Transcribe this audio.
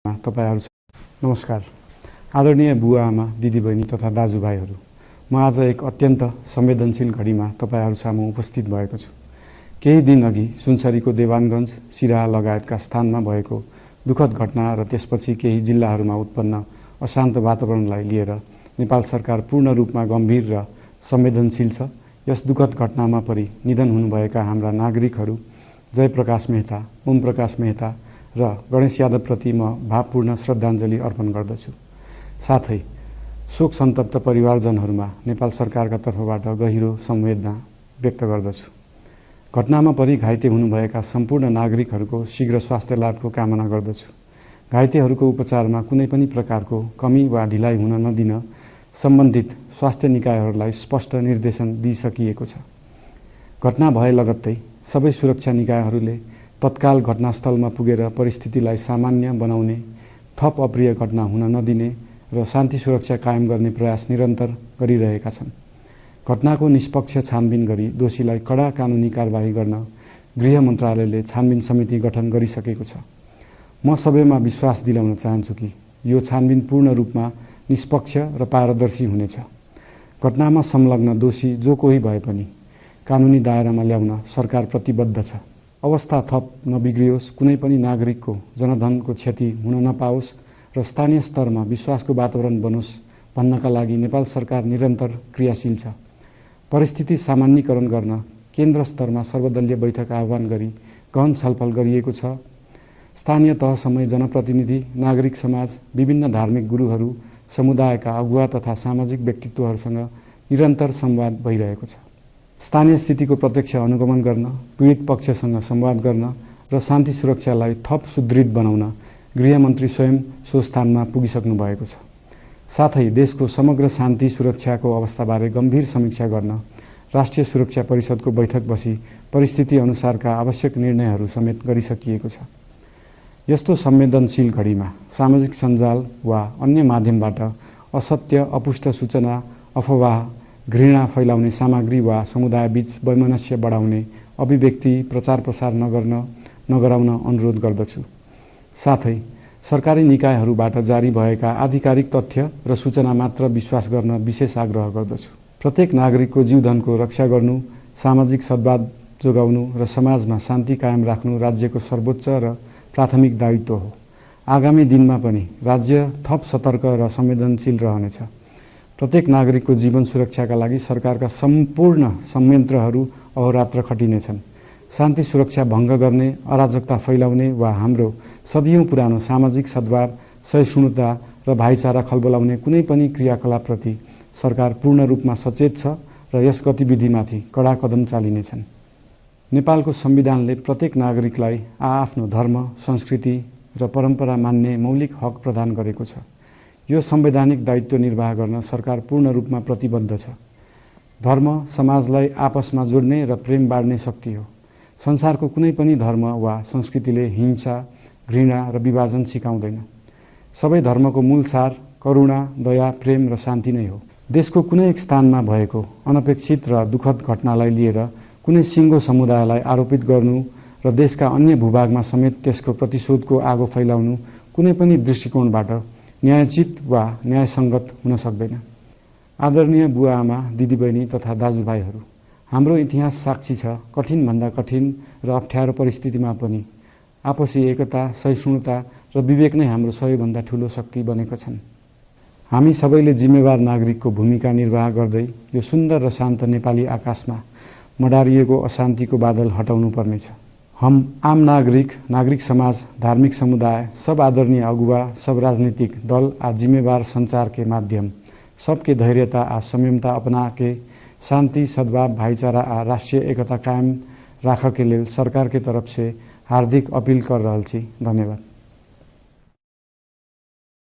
तपाईहरु नमस्कार। आदरणीय बुवा आमा दिदीबहिनी तथा दाजुभाइहरू, म आज एक अत्यन्त संवेदनशील घडीमा तपाईहरु सामु उपस्थित भएको छु। केही दिन अघि सुनसरीको देवानगञ्ज, सिराहा लगायतका स्थानमा भएको दुःखद घटना र त्यसपछि केही जिल्लाहरूमा उत्पन्न अशान्त वातावरणलाई लिएर नेपाल सरकार पूर्ण रूपमा गम्भीर र संवेदनशील छ। यस दुःखद घटनामा परि निधन हुनुभएका हाम्रा नागरिकहरू जयप्रकाश मेहता, ओमप्रकाश मेहता र गणेश यादवप्रति म भावपूर्ण श्रद्धाञ्जली अर्पण गर्दछु। साथै शोक सन्तप्त परिवारजनहरूमा नेपाल सरकारका तर्फबाट गहिरो संवेदना व्यक्त गर्दछु। घटनामा परि घाइते हुनुभएका सम्पूर्ण नागरिकहरूको शीघ्र स्वास्थ्य लाभको कामना गर्दछु। घाइतेहरूको उपचारमा कुनै पनि प्रकारको कमी वा ढिलाइ हुन नदिन सम्बन्धित स्वास्थ्य निकायहरूलाई स्पष्ट निर्देशन दिइसकिएको छ। घटना भए लगत्तै सबै सुरक्षा निकायहरूले तत्काल घटनास्थलमा पुगेर परिस्थितिलाई सामान्य बनाउने, थप अप्रिय घटना हुन नदिने र शान्ति सुरक्षा कायम गर्ने प्रयास निरन्तर गरिरहेका छन्। घटनाको निष्पक्ष छानबिन गरी दोषीलाई कडा कानुनी कारबाही गर्न गृह मन्त्रालयले छानबिन समिति गठन गरिसकेको छ। म सबैमा विश्वास दिलाउन चाहन्छु कि यो छानबिन पूर्ण रूपमा निष्पक्ष र पारदर्शी हुनेछ। घटनामा संलग्न दोषी जो कोही भए पनि कानुनी दायरामा ल्याउन सरकार प्रतिबद्ध छ। अवस्था थप नबिग्रियोस्, कुनै पनि नागरिकको जनधनको क्षति हुन नपाओस् र स्थानीय स्तरमा विश्वासको वातावरण बनोस् भन्नका लागि नेपाल सरकार निरन्तर क्रियाशील छ। परिस्थिति सामान्यीकरण गर्न केन्द्र स्तरमा सर्वदलीय बैठक आह्वान गरी गहन छलफल गरिएको छ। स्थानीय तहसम्मै जनप्रतिनिधि, नागरिक समाज, विभिन्न धार्मिक गुरुहरू, समुदायका अगुवा तथा सामाजिक व्यक्तित्वहरूसँग निरन्तर संवाद भइरहेको छ। स्थानीय स्थितिको प्रत्यक्ष अनुगमन गर्न, पीडित पक्षसँग संवाद गर्न र शान्ति सुरक्षालाई थप सुदृढ बनाउन गृहमन्त्री स्वयं सो स्थानमा पुगिसक्नु भएको छ। साथै देशको समग्र शान्ति सुरक्षाको अवस्थाबारे गम्भीर समीक्षा गर्न राष्ट्रिय सुरक्षा परिषदको बैठक बसी परिस्थिति अनुसारका आवश्यक निर्णयहरू समेत गरिसकिएको छ। यस्तो संवेदनशील घडीमा सामाजिक सञ्जाल वा अन्य माध्यमबाट असत्य, अपुष्ट सूचना, अफवाह, घृणा फैलाउने सामग्री वा समुदायबीच वैमनस्य बढाउने अभिव्यक्ति प्रचार प्रसार नगराउन अनुरोध गर्दछु। साथै सरकारी निकायहरूबाट जारी भएका आधिकारिक तथ्य र सूचना मात्र विश्वास गर्न विशेष आग्रह गर्दछु। प्रत्येक नागरिकको जीवधनको रक्षा गर्नु, सामाजिक सद्भाव जोगाउनु र समाजमा शान्ति कायम राख्नु राज्यको सर्वोच्च र प्राथमिक दायित्व हो। आगामी दिनमा पनि राज्य थप सतर्क र संवेदनशील रहनेछ। प्रत्येक नागरिकको जीवन सुरक्षाका लागि सरकारका सम्पूर्ण संयन्त्रहरू अहोरात्र खटिनेछन्। शान्ति सुरक्षा भङ्ग गर्ने, अराजकता फैलाउने वा हाम्रो सदियौं पुरानो सामाजिक सद्भाव, सहिष्णुता र भाइचारा खलबलाउने कुनै पनि क्रियाकलापप्रति सरकार पूर्ण रूपमा सचेत छ र यस गतिविधिमाथि कडा कदम चालिनेछन्। नेपालको संविधानले प्रत्येक नागरिकलाई आआफ्नो धर्म, संस्कृति र परम्परा मान्ने मौलिक हक प्रदान गरेको छ। यो संवैधानिक दायित्व निर्वाह गर्न सरकार पूर्ण रूपमा प्रतिबद्ध छ। धर्म समाजलाई आपसमा जोड्ने र प्रेम बाँड्ने शक्ति हो। संसारको कुनै पनि धर्म वा संस्कृतिले हिंसा, घृणा र विभाजन सिकाउँदैन। सबै धर्मको मूल सार करुणा, दया, प्रेम र शान्ति नै हो। देशको कुनै एक स्थानमा भएको अनपेक्षित र दुःखद घटनालाई लिएर कुनै सिङ्गो समुदायलाई आरोपित गर्नु र देशका अन्य भूभागमा समेत त्यसको प्रतिशोधको आगो फैलाउनु कुनै पनि दृष्टिकोणबाट न्यायोचित वा न्यायसङ्गत हुन सक्दैन। आदरणीय बुवा आमा दिदीबहिनी तथा दाजुभाइहरू, हाम्रो इतिहास साक्षी छ कठिनभन्दा कठिन र अप्ठ्यारो परिस्थितिमा पनि आपसी एकता, सहिष्णुता र विवेक नै हाम्रो सबैभन्दा ठूलो शक्ति बनेका छन्। हामी सबैले जिम्मेवार नागरिकको भूमिका निर्वाह गर्दै यो सुन्दर र शान्त नेपाली आकाशमा मडारिएको अशान्तिको बादल हटाउनु पर्नेछ। हम आम नागरिक समाज, धार्मिक समुदाय, सब आदरणीय अगुवा, सब राजनीतिक दल आ जिम्मेवार संचार के माध्यम सबके धैर्यता आ संयमता अपना के शांति, सद्भाव, भाईचारा आ राष्ट्रीय एकता कायम राख के लेल सरकार के तरफ से हार्दिक अपील कर रहल छी। धन्यवाद।